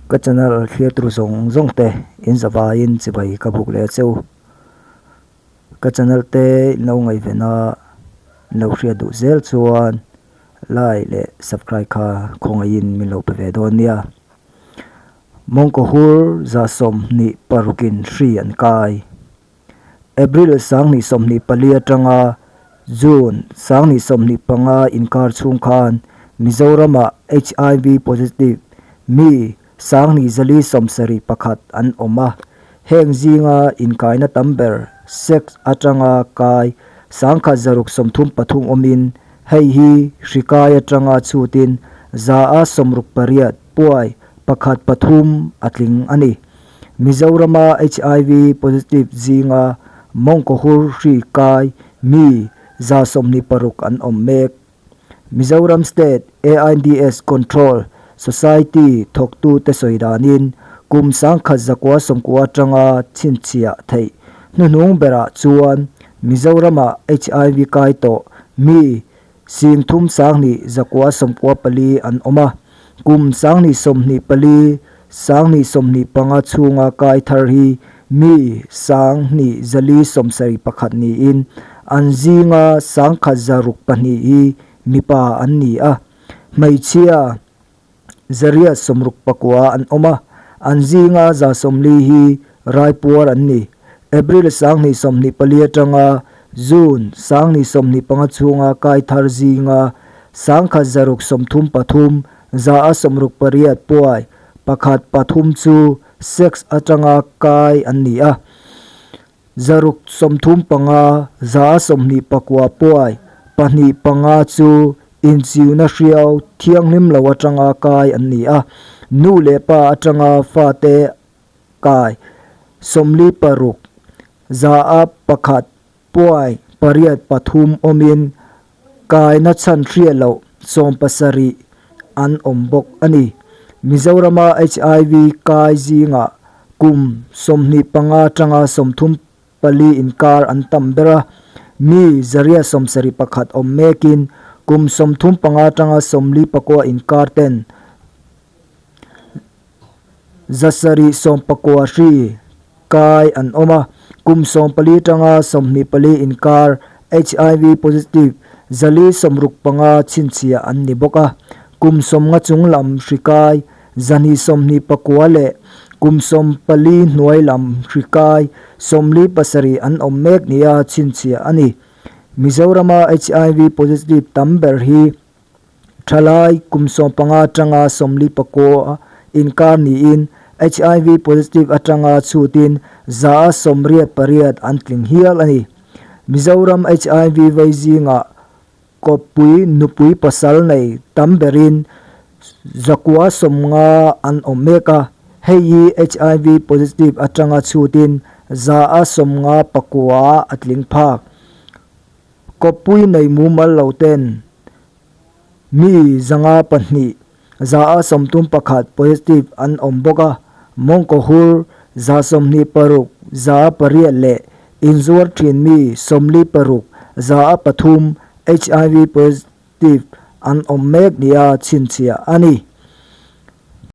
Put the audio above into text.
Ka channel thlir tur zawng zawng te in zavaiin chibai ka buk leh cheu. Ka channel te in lo ngaihven a, in lo hriat duh zel chuan like leh subscribe kha khawngaihin min lo pe ve dawn nia. Mawngkaw hur 26in hri an kai. April 2024 atanga June 2025 inkar chhung khan Mizoramah HIV positive mi 2471 an awm a, heng zinga inkaina tam ber sex atanga kai 1633 awmin hei hi hri kai atanga chhutin 68 puai pakhat pathum a tling a ni. Mizorama HIV positive zinga mawngkawhur hri kai mi 26 an awm mek. Mizoram State AIDS Control Society thawktute sawi danin kum 1990 atanga chhinchhiah theih hnuhnung berah chuan Mizorama HIV kai tawh mi 3 994 an awm a, kum 2024, 2025 chhunga kai thar hi mi 2471 niin an zinga 1602 hi mipa an ni a, hmeichhia 169 an awm a, an zinga 40 hi raipuar an ni. April 2024 atanga June 2025 chhunga kai thar zinga 1633 168 puai pakhat pathum chu sex atanga kai an ni a, 635 129 puai pahnih panga chu inchiuna hriau thianghlim lo atanga kai an ni a, nu leh pa atanga fate kai 46 1 puai pariat pathum awmin kaina chhan hriat loh 70 an awm bawk a ni. Mizorama HIV kai zingah kum 25 atanga 34 inkar an tam ber a, mi 171 awm mekin kum 35 atanga 49 inkar ten 719 hri kai an awm a, kum 14 atanga 24 inkar HIV positive 465 chhinchhiah an ni bawk a, kum 50 chung lam hri kai 229 leh kum 14 hnuai lam hri kai 47 an awm mek nia chhinchhiah a ni. Mizorama HIV positive tam ber hi Thalai kum 15 atanga 49 inkar niin HIV positive atanga chhutin 88 an tling hial a ni. Mizoram HIV vei zingah kawppui nupui pasal nei tam berin 950 an awm mek a, hei hi HIV positive atanga chhutin 59 a tling phak. Kawppui nei mumal lo ten mi 502 131 positive an awm bawk a, mawngkaw hur 26 8 leh inzuar thin mi 46 3 HIV positive an awm mek nia chhinchhiah a ni.